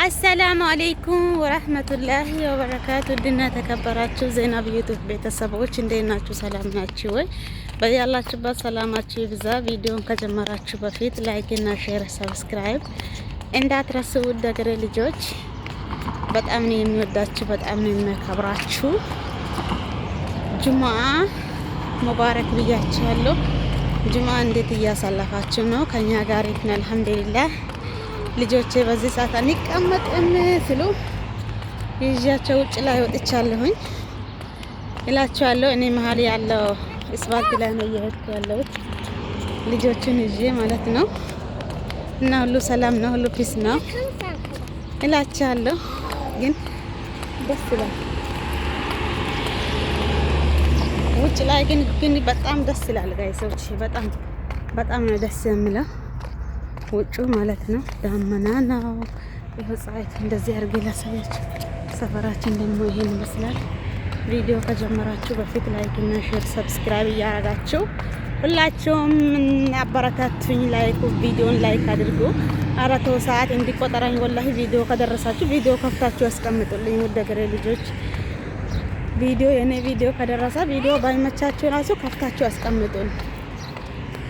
السلام عليكم ورحمة الله وبركاته። ውድና ተከበራችሁ ዜናብ YouTube ቤተሰቦች እንዴት ናችሁ? ሰላም ናችሁ ወይ? በያላችሁበት ሰላማችሁ ይብዛ። ቪዲዮን ከጀመራችሁ በፊት like እና share፣ subscribe እንዳትረሱ። ውድ አገሬ ልጆች በጣም ነው የሚወዳችሁ፣ በጣም ነው የሚያከብራችሁ። ጁሙአ ሙባረክ ብያችኋለሁ። ጁሙአ እንዴት እያሳለፋችሁ ነው? ከኛ ጋር ይሁን አልሐምዱሊላህ። ልጆቼ በዚህ ሰዓት አንቀመጥም ስሉ ይዣቸው ውጭ ላይ ወጥቻለሁኝ እላችኋለሁ። እኔ መሀል ያለው እስፋልት ላይ ነው እየሄድኩ ያለሁት ልጆችን ይዤ ማለት ነው። እና ሁሉ ሰላም ነው፣ ሁሉ peace ነው እላችኋለሁ። ግን ደስ ይላል ውጭ ላይ ግን በጣም ደስ ይላል guys ኦች፣ በጣም በጣም ነው ደስ የሚለው ውጩ ማለት ነው። ዳመና ነው። ይኸው ፀሐይ እንደዚህ አድርጌ ላሳያችሁ። ሰፈራችን ደግሞ ይሄን ይመስላል። ቪዲዮ ከጀመራችሁ በፊት like እና share subscribe እያደረጋችሁ ሁላችሁም አበረታቱኝ። Like ቪዲዮን like አድርጉ። ኧረ ተው ሰዓት እንዲቆጠረኝ ወላሂ። ቪዲዮ ከደረሳችሁ ቪዲዮ ከፍታችሁ ያስቀምጡልኝ። ውድ አገሬ ልጆች ቪዲዮ የኔ ቪዲዮ ከደረሰ ቪዲዮ ባይመቻችሁ ራሱ ከፍታችሁ ያስቀምጡን።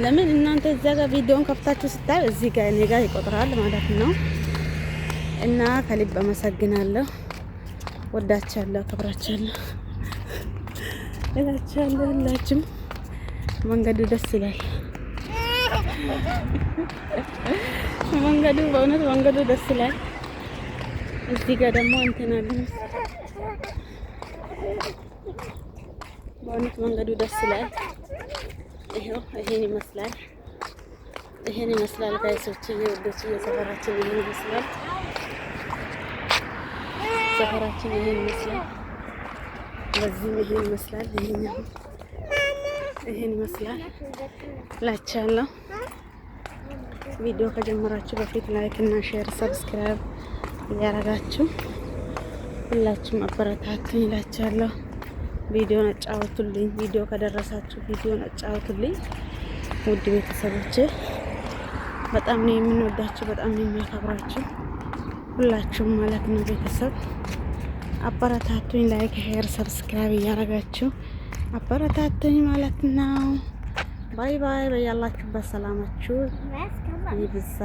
ለምን እናንተ እዛ ጋር ቪዲዮን ከፍታችሁ ስታዩ እዚህ ጋር እኔ ጋር ይቆጥራል ማለት ነው። እና ከልብ አመሰግናለሁ። ወዳችኋለሁ፣ አከብራችኋለሁ እላችኋለሁ። ሁላችሁም መንገዱ ደስ ይላል። መንገዱ በእውነት መንገዱ ደስ ይላል። እዚህ ጋር ደግሞ እንትን አለ። በእውነት መንገዱ ደስ ይላል። ይሄው ይሄን ይመስላል። ይሄን ይመስላል guys ኦች፣ ውዶች፣ ሰፈራችን ይሄን ይመስላል። ሰፈራችን ይሄን ይመስላል። በዚህም ይሄን ይመስላል። ይሄኛው ይሄን ይመስላል እላችኋለሁ። ቪዲዮ ከጀመራችሁ በፊት like እና share subscribe እያረጋችሁ ሁላችሁም አበረታቱኝ እላችኋለሁ። ቪዲዮን አጫውቱልኝ። ቪዲዮ ከደረሳችሁ ቪዲዮን አጫውቱልኝ። ውድ ቤተሰቦቼ በጣም ነው የምንወዳችሁ፣ በጣም ነው የሚያከብራችሁ ሁላችሁም ማለት ነው። ቤተሰብ አበረታቱኝ። Like share subscribe እያረጋችሁ አበረታቱኝ ማለት ነው። Bye bye። በያላችሁበት ሰላማችሁ ይብዛ።